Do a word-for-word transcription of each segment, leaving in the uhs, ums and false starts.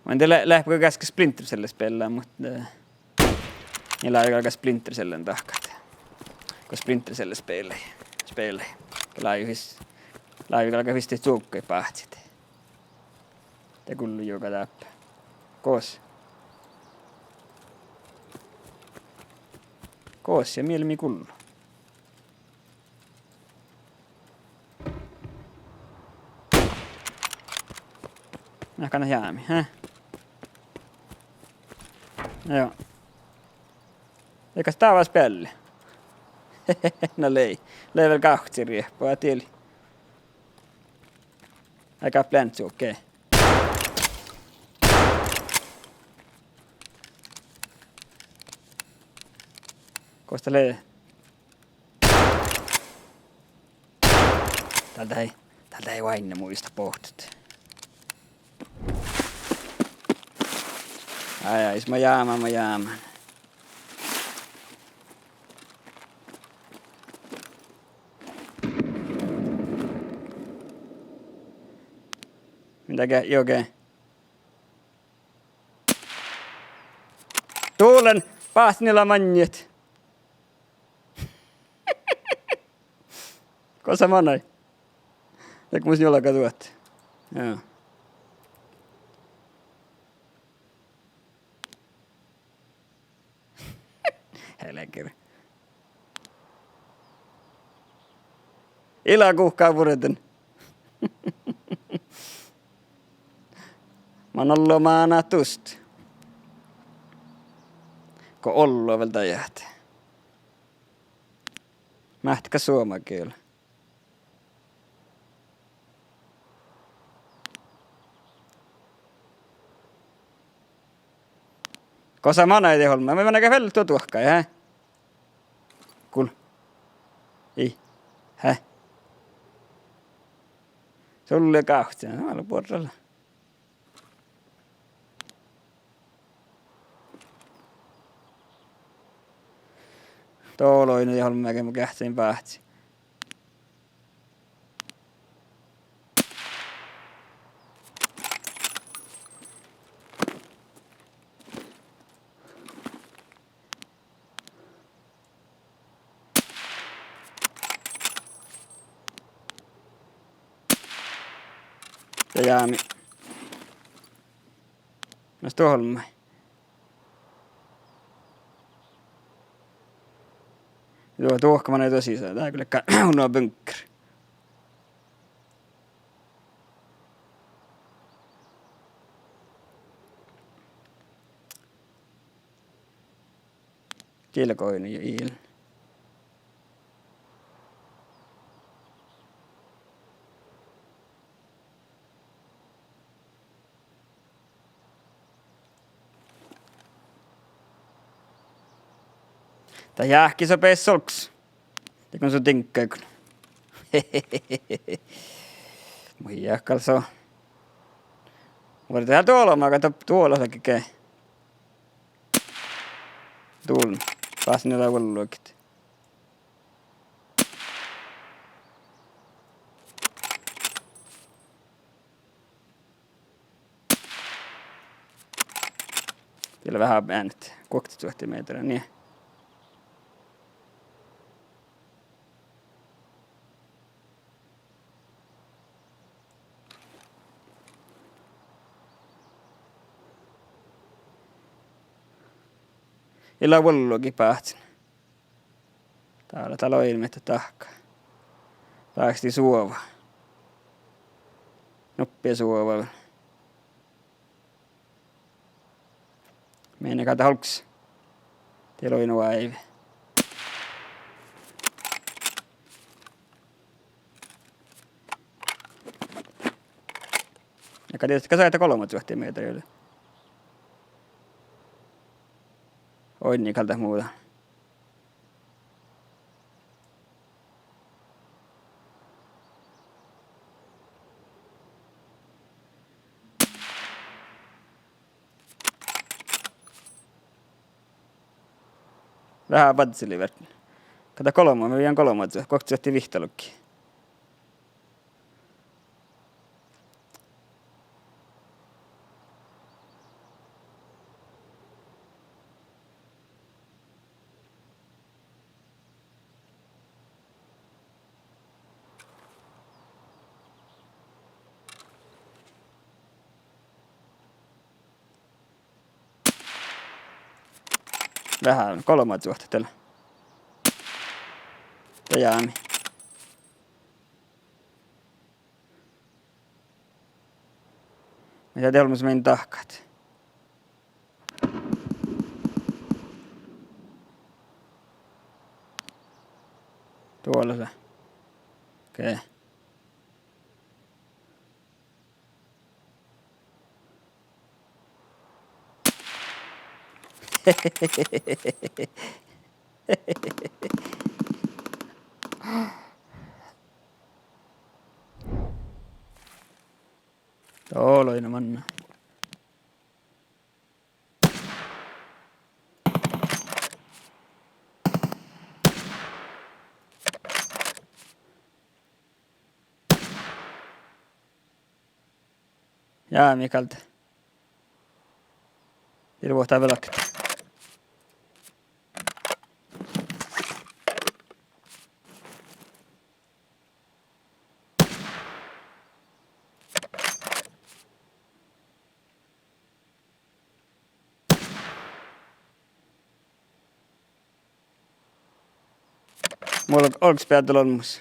Muhto de lea, lea go gaskkas Splinter Cell spiillat, muhto, eh, mii lávejit galggat Splinter Cellen dahkat. Go Splinter Cell spiillat, spiillat. Ge lávejit vis-, lávejit galgat visot cuggaid báhcit. De gullo juoga dáppe. Gos. Gos ja mielmi gullo. Na, kana jámi, hä? Joo. Eikä stávas bealli. Na lei. Lei vel gávcci riehpa, tiel. Eikä blencu, okei. Gos dat lei? Dál dat eai, dál dat eai oaidne muitat bohtet. Ai, ai, ma jámán, ma jámán. Midä ge-, juo ge-, Duolen, báhcen ila maŋŋit. Gosa manai? Dego mus njuolga duot. Jaa. Helger. Ila guhká vuorren. Man ollu mánát dust. Go ollu vel dajat. Máhtega suoma giela. Gosa manai de olbmá? Mii manaimet vel duo duohkái, hä? Gul-, ii, hä? Sulle gávcci, no, ale buorre. Doloine olbmá ge mu geahččain báhci. Ja jámi. Na, stuolmmái. Juo, duohkama na dosi sa, dá gal lea unna bunker. Gilgoin ja il. Dat jáhkis beassá olggos. Dego su diŋggaiguin. Muijáhkal so. Vuorre dál duolbmá, aga dat duola ledje ge. Dul. Báhcen ila vuolgit. Dii lea veahá beanet, guokteduohte mehtera, nie. Ila vuolgit báhcen. Dál, dál oidno miehtá dahká. Ráksti suova. Nuppi suova. Mii gal dat olggos. Dii lea oidno oaivvi. Ja ka dieđusge, gal sa eat golbmaduohte mehtera. Oidne gal dat muđui. Veahá badselii vieđán. Gal dat golbma, mii vieđán golbmaduohte, guokteduohte vihttalogi. Veahá, golbma čuohta dál. Dá jámi. Mii dá olmmoš min dahkat. Duola lea. Okei. Doloina manná. Jámi gal. Dieđusge vuohta velget. Mun olgos beaddel olmmoš.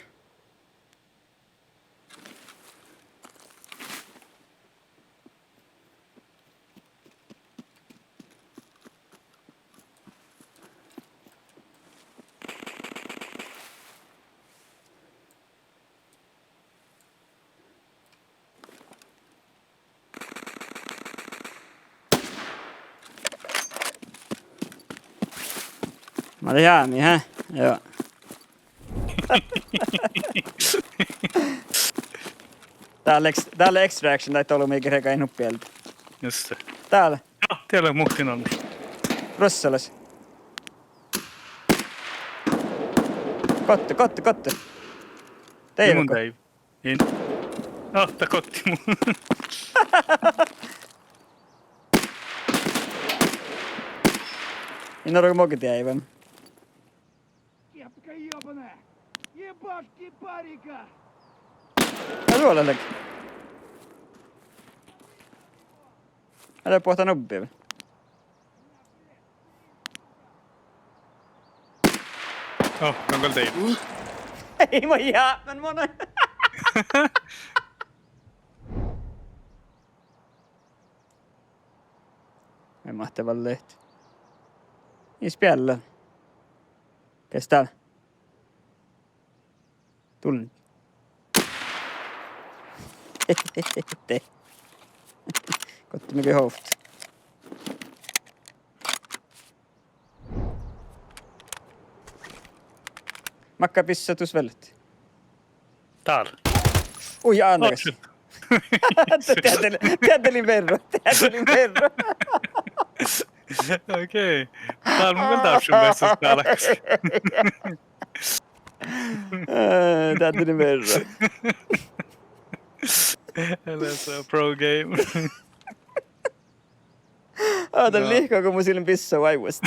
Mađe jámi, he? Joo. Dál lea ex-, dál lea Extraction, dá ollu mii gerge nuppi ealde. Just det. Dál. Ja, dá lea muhtin ollu. Ruossalaš. Gotte, gotte, gotte. Dei mun dei. In. Ah, dat gotti mu. In ole moge deaivan. Кепка ёбаная! Ебашки парика! Gal duola lea. Ale pohta nubbi. Oh, mun gal dein. Ei, ma jápmen mone. Ei máhte valle. Is beallán. Kes dál? Dullen. De. Gotte mii gal hoft. Makkár bissá dus vealit? Dál. Ui, ándagis. Oččo. Dieđe lei, dieđe lei mearru, dieđe lei mearru. Okei. Dál mun gal dárbbašin beassas dálkkas. Eh, dieđe lei mearru. That's a pro game. Ah, dat lihkku go mus ii lean bissá váivuhit.